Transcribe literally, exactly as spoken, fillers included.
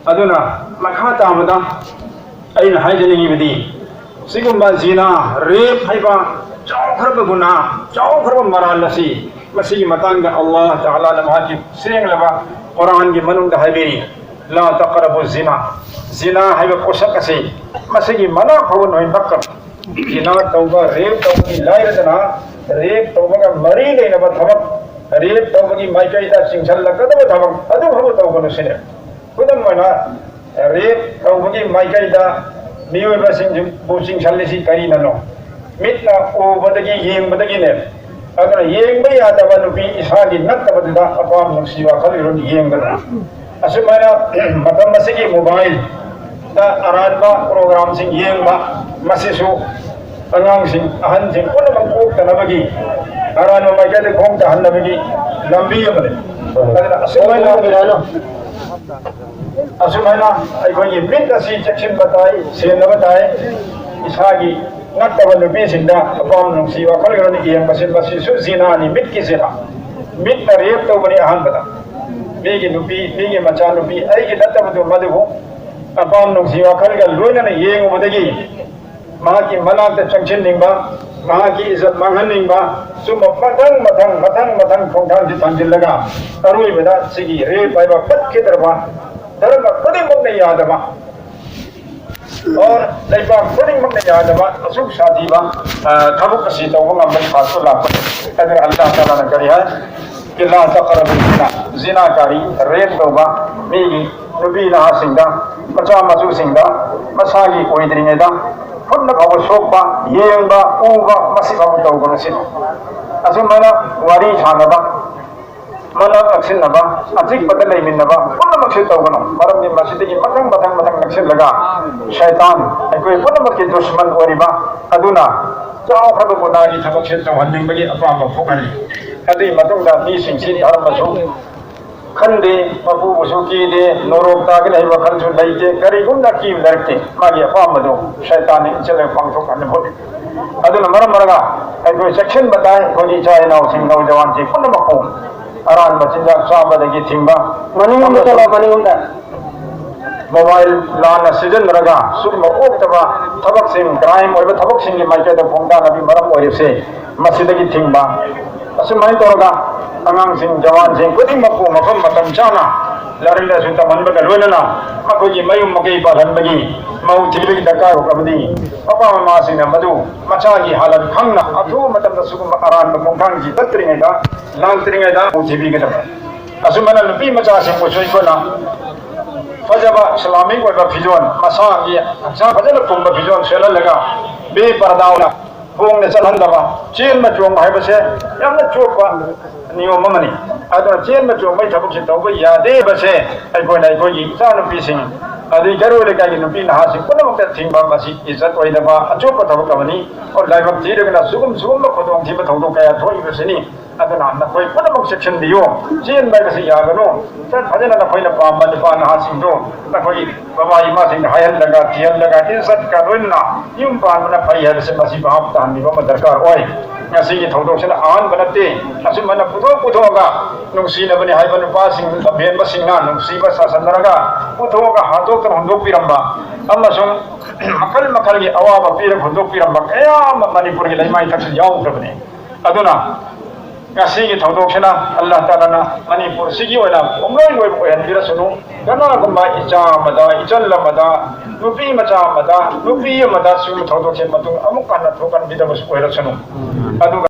ꯑꯗꯨꯅ ꯃꯈꯥ ꯇꯥꯕꯗ ꯑꯩꯅ ꯍꯥꯏꯖꯅꯤꯡꯉꯤꯕꯗꯤ, ꯁꯤꯒꯨꯝꯕ ꯖꯤꯅꯥ, ꯔꯦꯞ ꯍꯥꯏꯕ ꯆꯥꯎꯈ꯭ꯔꯕ ꯒꯨꯅꯥ, ꯆꯥꯎꯈ꯭ꯔꯕ ꯃꯔꯥꯜ ꯑꯁꯤ, ꯃꯁꯤꯒꯤ ꯃꯇꯥꯡꯗ ꯑꯜꯂꯥꯍ ꯇꯥꯂꯥꯅ ꯃꯍꯥꯛꯀꯤ ꯁꯦꯡꯂꯕ ꯀꯨꯔꯥꯟꯒꯤ ꯃꯅꯨꯡꯗ ꯍꯥꯏꯕꯤꯔꯤ, "ꯂꯥ ꯇꯛꯔꯕꯨ ꯖꯤꯅꯥ"꯫ ꯖꯤꯅꯥ ꯍꯥꯏꯕ ꯄꯣꯠꯁꯛ ꯑꯁꯤ, ꯃꯁꯤꯒꯤ ꯃꯅꯥꯛ ꯐꯥꯎꯕ ꯅꯣꯏ ꯅꯛꯀꯅꯨ꯫ ꯖꯤꯅꯥ ꯇꯧꯕ, ꯔꯦꯞ ꯇꯧꯕꯗꯤ ꯂꯥꯏꯔꯗꯅ, ꯔꯦꯞ ꯇꯧꯕꯒ ꯃꯔꯤ ꯂꯩꯅꯕ ꯊꯕꯛ, ꯔꯦꯞ ꯇꯧꯕꯒꯤ ꯃꯥꯏꯀꯩꯗ ꯆꯤꯡꯁꯤꯜꯂꯛꯀꯗꯕ ꯊꯕꯛ ꯑꯗꯨ ꯐꯥꯎꯕ ꯇꯧꯒꯅꯨ ꯁꯤꯅꯤ꯫ ꯈꯨꯗꯝ ꯑꯣꯏꯅ, ꯔꯦꯞ ꯇꯧꯕꯒꯤ ꯃꯥꯏꯀꯩꯗ ꯃꯤꯑꯣꯏꯕꯁꯤꯡꯕꯨ ꯆꯤꯡꯁꯤꯜꯂꯤꯁꯤ ꯀꯔꯤꯅꯅꯣ? ꯃꯤꯠꯅ ꯎꯕꯗꯒꯤ, ꯌꯦꯡꯕꯗꯒꯤꯅꯦ꯫ ꯑꯗꯨꯅ ꯌꯦꯡꯕ ꯌꯥꯗꯕ ꯅꯨꯄꯤ ꯏꯁꯥꯒꯤ ꯅꯠꯇꯕꯗꯨꯗ ꯑꯄꯥꯝꯕ ꯅꯨꯡꯁꯤ ꯋꯥꯈꯜ ꯏꯔꯣꯟ ꯌꯦꯡꯒꯅꯨ꯫ ꯑꯁꯨꯃꯥꯏꯅ ꯃꯇꯝ ꯑꯁꯤꯒꯤ ꯃꯣꯕꯥꯏꯜꯗ ꯑꯔꯥꯟꯕ ꯄ꯭ꯔꯣꯒ꯭ꯔꯥꯝꯁꯤꯡ ꯌꯦꯡꯕ, ꯃꯁꯤꯁꯨ ꯑꯉꯥꯡꯁꯤꯡ, ꯑꯍꯟꯁꯤꯡ ꯄꯨꯝꯅꯃꯛ ꯀꯣꯛꯇꯅꯕꯒꯤ, ꯑꯔꯥꯟꯕ ꯃꯥꯏꯀꯩꯗ ꯈꯣꯡ ꯇꯥꯍꯟꯅꯕꯒꯤ ꯂꯝꯕꯤ ꯑꯃꯅꯤ꯫ ꯑꯗꯨꯅ ꯑꯁꯨꯃꯥꯏꯅ, ꯑꯁꯨꯃꯥꯏꯅ ꯑꯩꯈꯣꯏꯒꯤ ꯃꯤꯠ ꯑꯁꯤ ꯆꯦꯛꯁꯤꯟꯕ ꯇꯥꯏ, ꯁꯦꯟꯅꯕ ꯇꯥꯏ꯫ ꯏꯁꯥꯒꯤ ꯅꯠꯇꯕ ꯅꯨꯄꯤꯁꯤꯡꯗ ꯑꯄꯥꯝꯕ ꯅꯨꯡꯁꯤ ꯋꯥꯈꯜ ꯂꯣꯏꯅ ꯌꯦꯡꯕꯁꯤ, ꯃꯁꯤꯁꯨ ꯖꯤꯅꯥꯅꯤ, ꯃꯤꯠꯀꯤ ꯖꯤꯅꯥ꯫ ꯃꯤꯠꯅ ꯔꯦꯞ ꯇꯧꯕꯅꯤ ꯑꯍꯥꯟꯕꯗ꯫ ꯃꯤꯒꯤ ꯅꯨꯄꯤ, ꯃꯤꯒꯤ ꯃꯆꯥꯅꯨꯄꯤ, ꯑꯩꯒꯤ ꯅꯠꯇꯕꯗꯨ ꯃꯗꯨꯕꯨ ꯑꯄꯥꯝꯕ ꯅꯨꯡꯁꯤ ꯋꯥꯈꯜꯒ ꯂꯣꯏꯅꯅ ꯌꯦꯡꯉꯨꯕꯗꯒꯤ ꯃꯍꯥꯛꯀꯤ ꯃꯅꯥꯛꯇ ꯆꯪꯁꯤꯟꯅꯤꯡꯕ, ꯃꯍꯥꯛꯀꯤ ꯏꯖꯠ ꯃꯥꯡꯍꯟꯅꯤꯡꯕ, ꯁꯨꯝꯕ ꯃꯊꯪ ꯃꯊꯪ, ꯃꯊꯪ ꯃꯊꯪ ꯈꯣꯡꯊꯥꯡꯁꯤ ꯊꯥꯡꯖꯤꯜꯂꯒ ꯑꯔꯣꯏꯕꯗ ꯁꯤꯒꯤ ꯔꯦꯞ ꯍꯥꯏꯕ ꯐꯠꯈꯤꯗ꯭ꯔꯕ ꯙꯔꯃ ꯈꯨꯗꯤꯡꯃꯛꯅ ꯌꯥꯗꯕ, ꯑꯣ, ꯂꯩꯕꯥꯛ ꯈꯨꯗꯤꯡꯃꯛꯅ ꯌꯥꯗꯕ ꯑꯁꯨꯛ ꯁꯥꯊꯤꯕ, ꯑ, ꯊꯕꯛ ꯑꯁꯤ ꯇꯧꯕ ꯉꯝꯕ ꯊꯥꯛꯇ ꯂꯥꯛꯄꯅꯤ꯫ ꯑꯗꯨꯅ ꯑꯜꯂꯥꯍ ꯇꯥꯂꯥꯅ ꯀꯔꯤ ꯍꯥꯏ? "ꯏꯂꯥ ꯇꯛꯔꯕꯨ ꯖꯤꯅꯥ", ꯖꯤꯅꯥꯀꯥꯔꯤ, ꯔꯦꯞ ꯇꯧꯕ, ꯃꯤꯒꯤ ꯅꯨꯄꯤ ꯅꯍꯥꯁꯤꯡꯗ, ꯃꯆꯥ ꯃꯁꯨꯁꯤꯡꯗ, ꯃꯁꯥꯒꯤ ꯑꯣꯏꯗ꯭ꯔꯤꯉꯩꯗ ꯐꯨꯠꯅ ꯐꯥꯎꯕ ꯁꯣꯛꯄ, ꯌꯦꯡꯕ, ꯎꯕ, ꯃꯁꯤ ꯐꯥꯎꯕ ꯇꯧꯒꯅꯨ ꯁꯤꯅꯤ꯫ ꯑꯁꯨꯃꯥꯏꯅ ꯋꯥꯔꯤ ꯁꯥꯟꯅꯕ, ꯃꯅꯥꯛ ꯅꯛꯁꯤꯟꯅꯕ, ꯑꯆꯤꯛꯄꯗ ꯂꯩꯃꯤꯟꯅꯕ ꯄꯨꯝꯅꯃꯛꯁꯦ ꯇꯧꯒꯅꯨ꯫ ꯃꯔꯝꯗꯤ ꯃꯁꯤꯗꯒꯤ ꯃꯊꯪ, ꯃꯊꯪ, ꯃꯊꯪ ꯅꯛꯁꯤꯜꯂꯒ ꯁꯩꯇꯥꯟ, ꯑꯩꯈꯣꯏ ꯄꯨꯝꯅꯃꯛꯀꯤ ꯗꯨꯁꯃꯟ ꯑꯣꯏꯔꯤꯕ ꯑꯗꯨꯅ ꯆꯥꯎꯈ꯭ꯔꯕ ꯒꯨꯅꯥꯒꯤ ꯊꯕꯛꯁꯦ ꯇꯧꯍꯟꯅꯤꯡꯕꯒꯤ ꯑꯄꯥꯝꯕ ꯄꯣꯛꯍꯜꯂꯤ꯫ ꯑꯗꯨꯒꯤ ꯃꯇꯨꯡꯗ ꯃꯤꯁꯤꯡꯁꯤ ꯙꯔꯃꯁꯨ ꯈꯟꯗꯦ, ꯃꯄꯨꯕꯨꯁꯨ ꯀꯤꯗꯦ, ꯅꯣꯔꯣꯛ ꯇꯥꯒꯅꯤ ꯍꯥꯏꯕ ꯋꯥꯈꯜꯁꯨ ꯂꯩꯇꯦ, ꯀꯔꯤꯒꯨꯝꯕ ꯀꯤꯕ ꯂꯩꯔꯛꯇꯦ꯫ ꯃꯥꯒꯤ ꯑꯄꯥꯝꯕꯗꯨ ꯁꯩꯇꯥꯟꯅ ꯏꯟꯁꯤꯜꯂꯒ ꯄꯥꯡꯊꯣꯛꯍꯟꯕ ꯍꯣꯠꯅꯩ꯫ ꯑꯗꯨꯅ ꯃꯔꯝ ꯑꯣꯏꯔꯒ ꯑꯩꯈꯣꯏ ꯆꯦꯛꯁꯤꯟꯕ ꯇꯥꯏ꯫ ꯑꯩꯈꯣꯏꯒꯤ ꯏꯆꯥ ꯏꯅꯥꯎꯁꯤꯡ, ꯅꯧꯖꯋꯥꯟꯁꯤꯡ ꯄꯨꯝꯅꯃꯛꯄꯨ ꯑꯔꯥꯟꯕ ꯆꯤꯟꯖꯥꯛ ꯆꯥꯕꯗꯒꯤ ꯊꯤꯡꯕ꯫ ꯃꯅꯤꯡꯂꯣꯝꯗ ꯆꯠꯂꯣ, ꯃꯅꯤꯡꯂꯣꯝꯗ꯫ ꯃꯣꯕꯥꯏꯜ ꯂꯥꯟꯅ ꯁꯤꯖꯤꯟꯅꯔꯒ ꯁꯤꯒꯨꯝꯕ ꯑꯣꯛꯇꯕ ꯊꯕꯛꯁꯤꯡ, ꯀ꯭ꯔꯥꯏꯝ ꯑꯣꯏꯕ ꯊꯕꯛꯁꯤꯡꯒꯤ ꯃꯥꯏꯀꯩꯗ ꯈꯣꯡꯗꯥꯅꯕꯒꯤ ꯃꯔꯝ ꯑꯣꯏꯔꯤꯕꯁꯦ ꯃꯁꯤꯗꯒꯤ ꯊꯤꯡꯕ꯫ ꯑꯁꯨꯃꯥꯏꯅ ꯇꯧꯔꯒ ꯑꯉꯥꯡꯁꯤꯡ, ꯖꯋꯥꯟꯁꯤꯡ ꯈꯨꯗꯤꯡꯃꯛꯄꯨ ꯃꯐꯝ ꯃꯇꯝ ꯆꯥꯅ ꯂꯥꯏꯔꯤꯛ ꯂꯥꯏꯁꯨ ꯇꯝꯍꯟꯕꯒ ꯂꯣꯏꯅꯅ ꯃꯈꯣꯏꯒꯤ ꯃꯌꯨꯝ ꯃꯀꯩ ꯄꯥꯜꯍꯟꯕꯒꯤ ꯃꯍꯨꯠ ꯊꯤꯕꯒꯤ ꯗꯔꯀꯥꯔ ꯑꯣꯏꯔꯕꯗꯤ ꯃꯄꯥ ꯃꯃꯥꯁꯤꯡꯅ ꯃꯗꯨ ꯃꯆꯥꯒꯤ ꯍꯥꯂꯠ ꯈꯪꯅ ꯑꯊꯨꯕ ꯃꯇꯝꯗ ꯁꯤꯒꯨꯝꯕ ꯑꯔꯥꯟꯕ ꯈꯣꯡꯊꯥꯡꯁꯤ ꯆꯠꯇ꯭ꯔꯤꯉꯩꯗ, ꯂꯥꯛꯇ꯭ꯔꯤꯉꯩꯗ ꯃꯍꯨꯠ ꯊꯤꯕꯤꯒꯗꯕ꯫ ꯑꯁꯨꯃꯥꯏꯅ ꯅꯨꯄꯤ ꯃꯆꯥꯁꯤꯡꯕꯨꯁꯨ ꯑꯩꯈꯣꯏꯅ ꯐꯖꯕ ꯏꯁꯂꯥꯃꯤꯛ ꯑꯣꯏꯕ ꯐꯤꯖꯣꯜ, ꯃꯁꯥꯒꯤ ꯍꯛꯆꯥꯡ ꯐꯖꯅ ꯄꯨꯝꯕ ꯐꯤꯖꯣꯜ ꯁꯦꯠꯍꯜꯂꯒ ꯕꯦ ꯄꯔꯗꯥ ꯑꯣꯏꯅ ꯈꯣꯡꯅ ꯆꯠꯍꯟꯗꯕ꯫ ꯆꯦꯟꯕ ꯆꯣꯡꯕ ꯍꯥꯏꯕꯁꯦ ꯌꯥꯝꯅ ꯆꯣꯞꯄ ꯅꯤꯌꯣꯝ ꯑꯃꯅꯤ꯫ ꯑꯗꯨꯅ ꯆꯦꯟꯕ ꯆꯣꯡꯕꯒꯤ ꯊꯕꯛꯁꯦ ꯇꯧꯕ ꯌꯥꯗꯦ ꯍꯥꯏꯕꯁꯦ ꯑꯩꯈꯣꯏꯅ ꯑꯩꯈꯣꯏꯒꯤ ꯏꯆꯥꯅꯨꯄꯤꯁꯤꯡ, ꯑꯗꯩ ꯀꯩꯔꯣꯏ ꯂꯩꯀꯥꯏꯒꯤ ꯅꯨꯄꯤ ꯅꯍꯥꯁꯤꯡ ꯄꯨꯝꯅꯃꯛꯇ ꯊꯤꯡꯕ, ꯃꯁꯤ ꯏꯖꯠ ꯑꯣꯏꯗꯕ ꯑꯆꯣꯞꯄ ꯊꯕꯛ ꯑꯃꯅꯤ꯫ ꯂꯥꯏꯕꯛ ꯊꯤꯔꯒꯅ ꯁꯤꯒꯨꯝ ꯁꯤꯒꯨꯝꯕ ꯈꯨꯗꯣꯡꯊꯤꯕ ꯊꯧꯗꯣꯛ ꯀꯌꯥ ꯊꯣꯛꯏꯕꯁꯤꯅꯤ꯫ ꯑꯗꯨꯅ ꯅꯈꯣꯏ ꯄꯨꯝꯅꯃꯛ ꯆꯦꯛꯁꯤꯟꯕꯤꯌꯨ꯫ ꯆꯦꯟꯕ ꯍꯥꯏꯕꯁꯤ ꯌꯥꯒꯅꯨ꯫ ꯐꯖꯅ ꯅꯈꯣꯏꯅ ꯄꯥꯝꯕ ꯅꯨꯄꯥ ꯅꯍꯥꯁꯤꯡꯗꯨ ꯅꯈꯣꯏꯒꯤ ꯕꯕꯥ ꯏꯃꯥꯁꯤꯡꯗ ꯍꯥꯏꯍꯜꯂꯒ, ꯊꯤꯍꯜꯂꯒ, ꯏꯖꯠꯀ ꯂꯣꯏꯅꯅ ꯌꯨꯝ ꯄꯥꯟꯕꯅ ꯐꯩ ꯍꯥꯏꯕꯁꯤ ꯃꯁꯤ ꯚꯥꯞ ꯇꯥꯍꯟꯕꯤꯕ ꯑꯃ ꯗꯔꯀꯥꯔ ꯑꯣꯏ꯫ ꯉꯁꯤꯒꯤ ꯊꯧꯗꯣꯛꯁꯤꯅ ꯑꯍꯥꯟꯕ ꯅꯠꯇꯦ꯫ ꯑꯁꯨꯝꯕꯅ ꯄꯨꯊꯣꯛ ꯄꯨꯊꯣꯛꯑꯒ ꯅꯨꯡꯁꯤꯅꯕꯅꯤ ꯍꯥꯏꯕ ꯅꯨꯄꯥꯁꯤꯡ, ꯂꯝꯍꯦꯟꯕꯁꯤꯡꯅ ꯅꯨꯡꯁꯤꯕ ꯁꯥꯁꯟꯅꯔꯒ ꯄꯨꯊꯣꯛꯑꯒ ꯍꯥꯠꯇꯣꯛꯇꯅ ꯍꯨꯟꯗꯣꯛꯄꯤꯔꯝꯕ ꯑꯃꯁꯨꯡ ꯃꯈꯜ ꯃꯈꯜꯒꯤ ꯑꯋꯥꯕ ꯄꯤꯔꯒ ꯍꯨꯟꯗꯣꯛꯄꯤꯔꯝꯕ ꯀꯌꯥ ꯑꯃ ꯃꯅꯤꯄꯨꯔꯒꯤ ꯂꯩꯃꯥꯏꯊꯛꯁꯤꯗ ꯌꯥꯎꯈ꯭ꯔꯕꯅꯤ꯫ ꯑꯗꯨꯅ ꯉꯁꯤꯒꯤ ꯊꯧꯗꯣꯛꯁꯤꯅ ꯑꯜꯂꯥꯍ ꯇꯥꯂꯥꯅ ꯃꯅꯤꯄꯨꯔꯁꯤꯒꯤ ꯑꯣꯏꯅ ꯄꯨꯡꯂꯣꯏ ꯂꯣꯏꯕ ꯑꯣꯏꯍꯟꯕꯤꯔꯁꯅꯨ꯫ ꯀꯅꯥꯒꯨꯝꯕ ꯏꯆꯥ ꯑꯃꯗ, ꯏꯆꯜ ꯑꯃꯗ, ꯅꯨꯄꯤ ꯃꯆꯥ ꯑꯃꯗ, ꯅꯨꯄꯤ ꯑꯃꯗ ꯁꯤꯒꯨꯝꯕ ꯊꯧꯗꯣꯛꯁꯦ ꯃꯇꯨꯡ ꯑꯃꯨꯛ ꯍꯟꯅ ꯊꯣꯛꯍꯟꯕꯤꯗꯕꯁꯨ ꯑꯣꯏꯔꯁꯅꯨ꯫ ꯑꯗꯨꯒ